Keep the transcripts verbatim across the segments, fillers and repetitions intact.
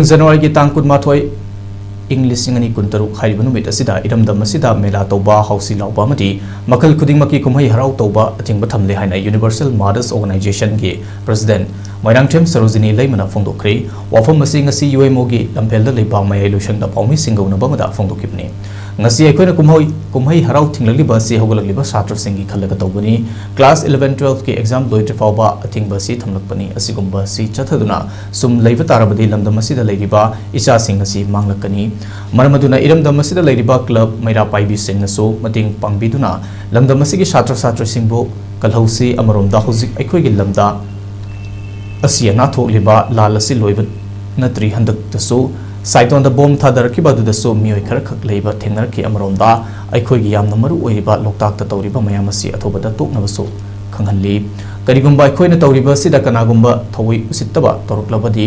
ꯖꯅꯋꯥꯔꯤꯒꯤ ꯇꯥꯡ ꯀꯨꯟꯃꯥꯊꯣꯏ, ꯏꯪ ꯂꯤꯁꯤꯡ ꯑꯅꯤ ꯀꯨꯟꯇꯔꯨꯛ ꯍꯥꯏꯔꯤꯕ ꯅꯨꯃꯤꯠ ꯑꯁꯤꯗ ꯏꯔꯝꯗꯝ ꯑꯁꯤꯗ ꯃꯦꯂꯥ ꯇꯧꯕ, ꯍꯥꯎꯁꯤ ꯂꯥꯎꯕ ꯑꯃꯗꯤ ꯃꯈꯜ ꯈꯨꯗꯤꯡꯃꯛꯀꯤ ꯀꯨꯝꯍꯩ ꯍꯔꯥꯎ ꯇꯧꯕ ꯑꯊꯤꯡꯕ ꯊꯝꯂꯦ ꯍꯥꯏꯅ Universal Mothers Organizationꯒꯤ President Moirangthem Sarojini ꯂꯩꯃꯅ ꯐꯣꯡꯗꯣꯛꯈ꯭ꯔꯦ꯫ ꯋꯥꯐꯝ ꯑꯁꯤ ꯉꯁꯤ UMOꯒꯤ ꯂꯝꯐꯦꯜꯗ ꯂꯩꯕ ꯃꯌꯥꯏ ꯂꯣꯏꯁꯪꯗ ꯄꯥꯎꯃꯤꯁꯤꯡꯒ ꯎꯅꯕ ꯑꯃꯗ ꯐꯣꯡꯗꯣꯛꯈꯤꯕꯅꯤ꯫ ꯉꯁꯤ ꯑꯩꯈꯣꯏꯅ ꯀꯨꯝꯍꯩ, ꯀꯨꯝꯍꯩ ꯍꯔꯥꯎ ꯊꯤꯡꯂꯛꯂꯤꯕ ꯑꯁꯤ ꯍꯧꯒꯠꯂꯛꯂꯤꯕ ꯁꯥꯇ꯭ꯔꯁꯤꯡꯒꯤ ꯈꯜꯂꯒ ꯇꯧꯕꯅꯤ꯫ Class eleven, twelveꯀꯤ exam ꯂꯣꯏꯗ꯭ꯔꯤ ꯐꯥꯎꯕ ꯑꯊꯤꯡꯕ ꯑꯁꯤ ꯊꯝꯂꯛꯄꯅꯤ꯫ ꯑꯁꯤꯒꯨꯝꯕ ꯑꯁꯤ ꯆꯠꯊꯗꯨꯅ ꯁꯨꯝ ꯂꯩꯕ ꯇꯥꯔꯕꯗꯤ ꯂꯝꯗꯝ ꯑꯁꯤꯗ ꯂꯩꯔꯤꯕ ꯏꯆꯥꯁꯤꯡ ꯑꯁꯤ ꯃꯥꯡꯂꯛꯀꯅꯤ꯫ ꯃꯔꯝ ꯑꯗꯨꯅ ꯏꯔꯝꯗꯝ ꯑꯁꯤꯗ ꯂꯩꯔꯤꯕ club ꯃꯩꯔꯥ ꯄꯥꯏꯕꯤꯁꯤꯡꯅꯁꯨ ꯃꯇꯦꯡ ꯄꯥꯡꯕꯤꯗꯨꯅ ꯂꯝꯗꯝ ꯑꯁꯤꯒꯤ ꯁꯥꯇ꯭ꯔ ꯁꯥꯇ꯭ꯔꯤꯁꯤꯡꯕꯨ ꯀꯜꯍꯧꯁꯤ꯫ ꯑꯃꯔꯣꯝꯗ ꯍꯧꯖꯤꯛ ꯑꯩꯈꯣꯏꯒꯤ ꯂꯝꯗ ꯑꯁꯤ ꯑꯅꯥ ꯊꯣꯛꯂꯤꯕ ꯂꯥꯟ ꯑꯁꯤ ꯂꯣꯏꯕ ꯅꯠꯇ꯭ꯔꯤ꯫ ꯍꯟꯗꯛꯇꯁꯨ ꯁꯥꯏꯇꯣꯟꯗ bomb ꯊꯥꯗꯔꯛꯈꯤꯕ ꯑꯗꯨꯗꯁꯨ ꯃꯤꯑꯣꯏ ꯈꯔꯈꯛ ꯂꯩꯕ ꯊꯦꯡꯅꯔꯛꯈꯤ꯫ ꯑꯃꯔꯣꯝꯗ ꯑꯩꯈꯣꯏꯒꯤ ꯌꯥꯝꯅ ꯃꯔꯨ ꯑꯣꯏꯔꯤꯕ ꯂꯣꯛꯇꯥꯛꯇ ꯇꯧꯔꯤꯕ ꯃꯌꯥꯝ ꯑꯁꯤ ꯑꯊꯨꯕꯗ ꯇꯣꯛꯅꯕꯁꯨ ꯈꯪꯍꯜꯂꯤ꯫ ꯀꯔꯤꯒꯨꯝꯕ ꯑꯩꯈꯣꯏꯅ ꯇꯧꯔꯤꯕ ꯑꯁꯤꯗ ꯀꯅꯥꯒꯨꯝꯕ ꯊꯧꯑꯣꯏ ꯎꯁꯤꯠꯇꯕ ꯇꯧꯔꯛꯂꯕꯗꯤ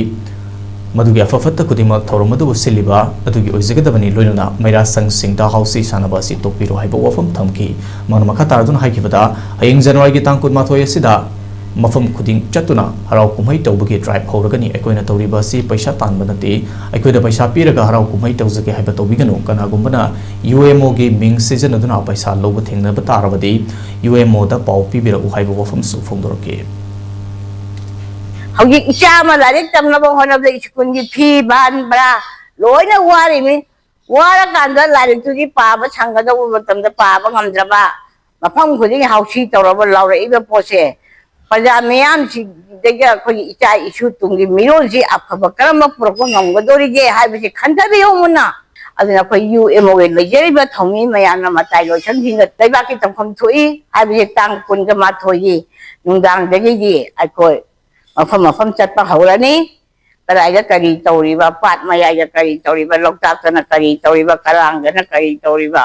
ꯃꯗꯨꯒꯤ ꯑꯐ ꯐꯠꯇ ꯈꯨꯗꯤꯡꯃꯛ ꯊꯧꯔꯝ ꯑꯗꯨꯕꯨ ꯁꯤꯜꯂꯤꯕ ꯑꯗꯨꯒꯤ ꯑꯣꯏꯖꯒꯗꯕꯅꯤ꯫ ꯂꯣꯏꯅꯅ ꯃꯩꯔꯥ ꯁꯪꯁꯤꯡꯗ ꯍꯥꯎꯁꯤ ꯁꯥꯟꯅꯕ ꯑꯁꯤ ꯇꯣꯛꯄꯤꯔꯣ ꯍꯥꯏꯕ ꯋꯥꯐꯝ ꯊꯝꯈꯤ꯫ ꯃꯍꯥꯛꯅ ꯃꯈꯥ ꯇꯥꯔꯗꯨꯅ ꯍꯥꯏꯈꯤꯕꯗ, ꯍꯌꯦꯡ ꯖꯅꯋꯥꯔꯤꯒꯤ ꯇꯥꯡ ꯀꯨꯟꯃꯥꯊꯣꯏ ꯑꯁꯤꯗ ꯃꯐꯝ ꯈꯨꯗꯤꯡ ꯆꯠꯇꯨꯅ ꯍꯔꯥꯎ ꯀꯨꯝꯍꯩ ꯇꯧꯕꯒꯤ drive ꯍꯧꯔꯒꯅꯤ꯫ ꯑꯩꯈꯣꯏꯅ ꯇꯧꯔꯤꯕ ꯑꯁꯤ ꯄꯩꯁꯥ ꯇꯥꯟꯕ ꯅꯠꯇꯦ꯫ ꯑꯩꯈꯣꯏꯗ ꯄꯩꯁꯥ ꯄꯤꯔꯒ ꯍꯔꯥꯎ ꯀꯨꯝꯍꯩ ꯇꯧꯖꯒꯦ ꯍꯥꯏꯕ ꯇꯧꯕꯤꯒꯅꯨ꯫ ꯀꯅꯥꯒꯨꯝꯕꯅ UMOꯒꯤ ꯃꯤꯡ ꯁꯤꯖꯤꯟꯅꯗꯨꯅ ꯄꯩꯁꯥ ꯂꯧꯕ ꯊꯦꯡꯅꯕ ꯇꯥꯔꯕꯗꯤ UMOꯗ ꯄꯥꯎ ꯄꯤꯕꯤꯔꯛꯎ ꯍꯥꯏꯕ ꯋꯥꯐꯝꯁꯨ ꯐꯣꯡꯗꯣꯔꯛꯈꯤ꯫ ꯍꯧꯖꯤꯛ ꯏꯆꯥ ꯑꯃ ꯂꯥꯏꯔꯤꯛ ꯇꯝꯅꯕ ꯍꯣꯠꯅꯕꯗ ꯁ꯭ꯀꯨꯜꯒꯤ ꯐꯤ, ꯚꯥꯟ ꯚꯔꯥ ꯂꯣꯏꯅ ꯋꯥꯔꯤꯃꯤ꯫ ꯋꯥꯔꯀꯥꯟꯗ ꯂꯥꯏꯔꯤꯛꯇꯨꯗꯤ ꯄꯥꯕ ꯁꯪꯒꯗꯧꯕ ꯃꯇꯝꯗ ꯄꯥꯕ ꯉꯝꯗ꯭ꯔꯕ, ꯃꯐꯝ ꯈꯨꯗꯤꯡꯒꯤ ꯍꯥꯎꯁꯤ ꯇꯧꯔꯕ ꯂꯥꯎꯔꯛꯏꯕ ꯄꯣꯠꯁꯦ, ꯄ꯭ꯔꯖꯥ ꯃꯤꯌꯥꯝꯁꯤꯗꯒꯤ ꯑꯩꯈꯣꯏꯒꯤ ꯏꯆꯥ ꯏꯁꯨ ꯇꯨꯡꯒꯤ ꯃꯤꯔꯣꯜꯁꯤ ꯑꯐꯕ ꯀꯔꯝꯕ ꯄꯨꯔꯛꯄ ꯉꯝꯒꯗꯧꯔꯤꯒꯦ ꯍꯥꯏꯕꯁꯤ ꯈꯟꯊꯕꯤꯌꯨ ꯃꯨꯟꯅ꯫ ꯑꯗꯨꯅ ꯑꯩꯈꯣꯏ UMOꯒꯤ ꯂꯩꯖꯔꯤꯕ ꯊꯧꯃꯤ ꯃꯌꯥꯝꯅ ꯃꯇꯥꯏ ꯂꯣꯏꯁꯪꯁꯤꯡꯗ ꯂꯩꯕꯥꯛꯀꯤ ꯇꯧꯐꯝ ꯊꯣꯛꯏ ꯍꯥꯏꯕꯁꯤ ꯇꯥꯡ ꯀꯨꯟꯒ ꯃꯥꯊꯣꯏꯒꯤ ꯅꯨꯡꯗꯥꯡꯗꯒꯤꯗꯤ ꯑꯩꯈꯣꯏ ꯃꯐꯝ ꯃꯐꯝ ꯆꯠꯄ ꯍꯧꯔꯅꯤ꯫ ꯀꯗꯥꯏꯗ ꯀꯔꯤ ꯇꯧꯔꯤꯕ, ꯄꯥꯠ ꯃꯌꯥꯏꯗ ꯀꯔꯤ ꯇꯧꯔꯤꯕ, ꯂꯣꯛꯇꯥꯛꯇꯅ ꯀꯔꯤ ꯇꯧꯔꯤꯕ, ꯀꯔꯥꯡꯗꯅ ꯀꯔꯤ ꯇꯧꯔꯤꯕ,